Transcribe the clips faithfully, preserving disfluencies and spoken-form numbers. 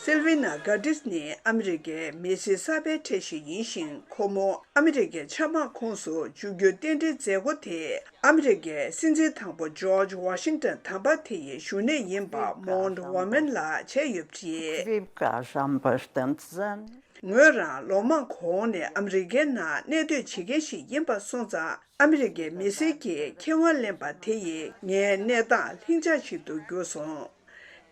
སིལ་ཝི་ན་གྷ་ཏིས་ནི་ཨ་མི་རི་ཀའི་མི་སེར་གསར་པའི་གྲས་ཤིག་ཡིན་ཞིང་། ཁོ་མོ་ཨ་མི་རི་ཀའི་ཆབ་འབངས་ཁོངས་སུ་འཇུག་རྒྱུའི་རྟེན་འབྲེལ་མཛད་སྒོ་དེ་ཨ་མི་རི་ཀའི་སྲིད་འཛིན་དང་པོ་ཇོརྗ་ཝ་ཤིང་ཏོན་དམ་པ་དེ་ཡི་བཞུགས་གནས་ཡིན་པ་མོན་ཝ་མན་ལ་བྱས་ཡོད་པ་རེད། Krivka Žambaštenzen. ངོས་རང་ལོ་མང་གོང་ནས་ཨ་མི་རི་ཀའི་ནང་གནས་སྡོད་བྱེད་མཁན་ཞིག་ཡིན་པ་སོང་ཙང་། ཨ་མི་རི་ཀའི་མི་སེར་གྱིས་ཁེ་དབང་ལེན་པ་དེ་ཡིས་ངའི་གནས་སྟངས་ལྷིང་འཇགས་ཤིག་ཏུ་གྱུར་སོང་།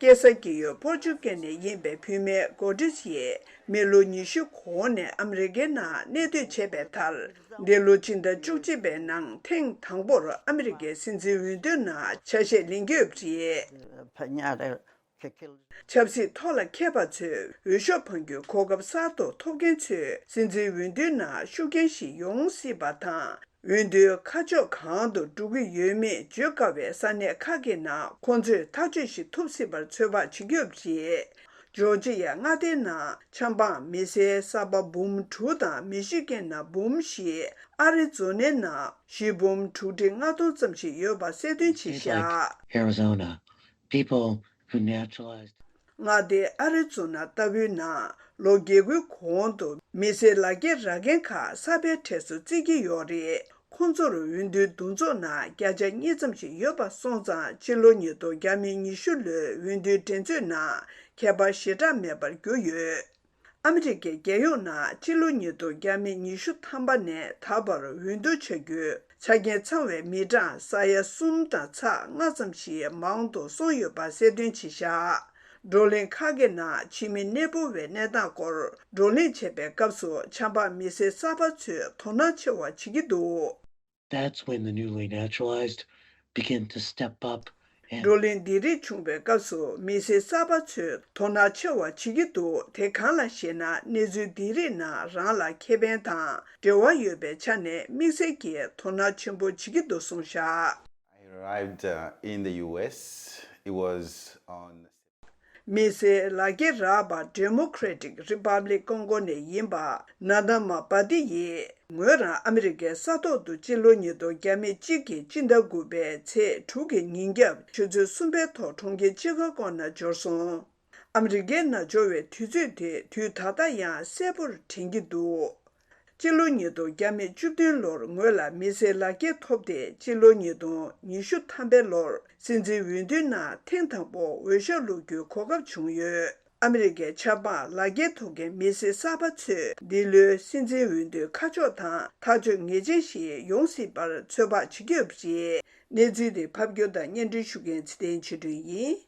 སྐྱེས་ས་སྐྱེས་ཡུལ་པོར་ཅུ་ཀལ་ནས་ཡིན་པའི་བུད་མེད་གོ་ཏིས་ཡིས་མི་ལོ་ཉི་ཤུ་གོང་ནས་ཨ་མི་རི་ཀའི་ནང་གནས་སྡོད་བྱས་པའི་མཐར། འདི་ལོ་སྤྱི་ཟླ་བཅུ་གཅིག་པའི་ནང་ཐེངས་དང་པོར་ཨ་མི་རི་ཀའི་སྲིད་འཛིན་འོས་བསྡུའི་ནང་ཆ་ཤས་ལེན་གྱི་ཡོད་པ་རེད། Panyare Kekil. ཆབ་སྲིད་ཐོག་ལ་མཁས་པ་ཚོས་འོས་ཤོག་འཕང་རྒྱུའི་གོ་སྐབས་གསར་དུ་ཐོབ་མཁན་ཚོས་སྲིད་འཛིན་འོས་བསྡུའི་ནང་ཤུགས་རྐྱེན་ཞིག་ཡོང་སྲིད་པ་དང་། འོས་བསྡུའི་ཁ་ཕྱོགས་གང་དུ་འགྲོ་གི་ཡོད་མེད་བརྗོད་དཀའ་བའི་ས་གནས་ཁག་གི་ནང་ཁོང་ཚོས་ཐག་གཅོད་ཞིག་ཐུབ་སྲིད་པར་ཚོད་དཔག་བྱེད་ཀྱི་ཡོད་པ་རེད། ཇོར་ཇི་ཡ་མངའ་སྡེའི་ནང་ཆབ་འབངས་མི་སེར་གསར་པ་འབུམ་དྲུག་དང་མི་ཤི་གན་ནང་འབུམ་བཞི། ཨ་རི་ཛོ་ནའི་ནང་བཞི་འབུམ་དྲུག་ཁྲི་ལྔ་སྟོང་ཙམ་ཞིག་ཡོད་པ་གསལ་སྟོན་བྱས་བཞག Arizona, people who naturalized མངའ་སྡེ་ཨ་རི་ཛོ་ན་ལྟ་བུའི་ནང་ལོ་བརྒྱད་དགུའི་གོང་དུ་མི་སེར་ལག་འཁྱེར་རག་མཁན་ཁག་གསར་པའི་གྲས་སུ་བརྩི་གི་ཡོད་རེད། ཁོང་ཚོར་འོས་བསྡུའི་འདུ་ཚོགས་ནང་བརྒྱ་ཆ་གཉིས་ཙམ་ཞིག་ཡོད་པ་སོང་ཙང་། སྤྱི་ལོ་ཉིས་སྟོང་བརྒྱ་མེད་ཉི་ཤུ་ལོའི་འོས་བསྡུའི་འགྲན་རྩོད་ནང་ཁྱད་པར་ཞེ་དྲག་མེད་པར་གྱུར་ཡོད། ཨ་མི་རི་ཀའི་རྒྱལ་ཡོངས་ནང་སྤྱི་ལོ་ཉིས་སྟོང་བརྒྱ་མེད་ཉི་ཤུ་ཐམ་པ་ནས་ད་བར་འོས་བསྡུ་བྱ་རྒྱུའི་ཆ་རྐྱེན་ཚང་བའི་མི་གྲངས་ས་ཡ་གསུམ་དང་ཚེག་ལྔ་ཙམ་ཞིག་མང་དུ་སོང་ཡོད་པ་གསལ་སྟོན་བྱས་བཞག་བགྲོ་གླེང་ཁག་གི་ནང་ཕྱི་མི་གནས་སྤོ་བའི་གནས་སྟངས་སྐོར་བགྲོ་གླེང་བྱེད་པའི་སྐབས་སུ། ཆབ་འབངས་མི་སེར་གསར་པ་ཚོས་དོ་སྣང་ཆེ་བ་བྱེད་ཀྱི་འདུག That's when the newly naturalized begin to step up and བགྲོ་གླེང་འདི་རིགས་བྱུང་བའི་སྐབས་སུ། མི་སེར་གསར་པ་ཚོས་དོ་སྣང་ཆེ་བ་བྱེད་ཀྱི་འདུག་དེ་གང་ལ་ཞེ་ན། གནས་ཚུལ་འདི་རིགས་ནང་རང་ལ་ཁེ་ཕན་དང་འབྲེལ་བ་ཡོད་པའི་ཆ་ནས་དམིགས་བསལ་གྱིས་དོ་སྣང་ཆེན་པོ་བྱེད་ཀྱི་འདུག་གསུངས་བཞག I arrived uh, in the U S. It was on མི་སེར་ལག་འཁྱེར་རག་པ་Democratic Republic Congo ནས་ཡིན་པ་ན་ད་མ་པ་ཏི་ཡིས། ངོས་རང་ཨ་མི་རི་ཀའི་ས་ཐོག་ཏུ་སྤྱི་ལོ་ཉིས་སྟོང་བརྒྱ་མེད་གཅིག་གི་སྤྱི་ཟླ་དགུ་པའི་ཚེས་དྲུག་གི་ཉིན་རྒྱབ་ཆུ་ཚོད་གསུམ་པའི་ཐོག་གྲོང་ཁྱེར་ཅི་ཀ་གོ་ནང་འབྱོར་སོང་། ཨ་མི་རི་ཀའི་ནང་འབྱོར་བའི་དུས་ཚོད་དེ་དུས་ད་ལྟ་ཡང་གསལ་པོར་དྲན་གྱི་འདུག་སྤྱི་ལོ་ཉིས་སྟོང་བརྒྱ་མེད་བཅུ་བདུན་ལོར་ངོས་ལ་མི་སེར་ལག་འཁྱེར་ཐོབ་སྟེ། སྤྱི་ལོ་ཉིས་སྟོང་ཉི་ཤུ་ཐམ་པའི་ལོར་སྲིད་འཛིན་འོས་བསྡུའི་ནང་ཐེངས་དང་པོ་འོས་ཤོག་བླུག་རྒྱུའི་གོ་སྐབས་བྱུང་ཡོད། ཨ་མི་རི་ཀའི་ཆབ་འབངས་ལག་འཁྱེར་ཐོབ་མཁན་མི་སེར་གསར་པ་ཚོས་འདི་ལོའི་སྲིད་འཛིན་འོས་བསྡུའི་ཁ་ཕྱོགས་དང་ཐག་གཅོད་ངེས་ཅན་ཞིག་ཡོང་སྲིད་པར་ཚོད་དཔག་བྱེད་ཀྱི་ཡོད་པ་རེད། གནས་ཚུལ་འདི་ཕབ་སྒྱུར་དང་སྙན་སྒྲོན་ཞུ་མཁན་ཚེ་བརྟན་ཆོས་སྒྲོན་ཡིན།